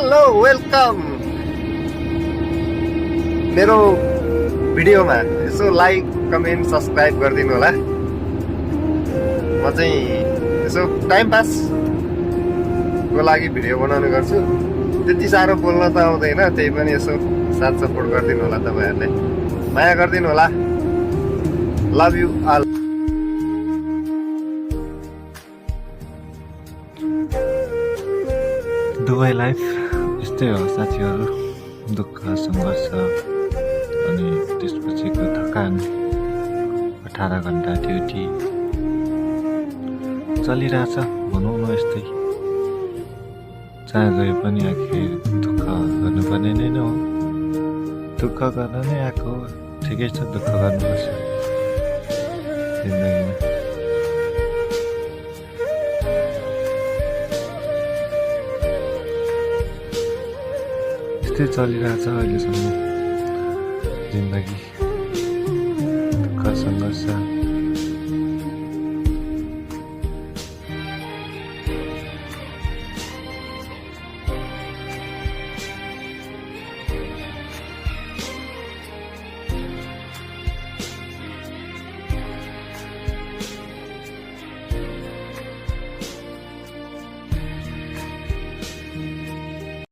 Hello welcome मेरो भिडियोमा यसो लाइक कमेन्ट सब्सक्राइब गरिदिनु होला। म चाहिँ यसो टाइम पासको लागि भिडियो बनाउने गर्छु। त्यति साह्रो बोल्न त आउँदैन, त्यही पनि यसो साथ सपोर्ट गरिदिनु होला। तपाईहरुले माया गरिदिनु होला। Love you all. Dubai life यस्तै हो साथीहरू, दुःख सङ्घर्ष अनि त्यसपछिको थकान, 18 घन्टा ड्युटी चलिरहेछ भनौँ न। यस्तै जहाँ गए पनि आखिर दुःख गर्नुपर्ने नै हो। दुःख गर्न नै आएको हो, ठिकै छ, दुःख गर्नुपर्छ जिन्दगीमा। यस्तै चलिरहेछ अहिलेसम्म जिन्दगी।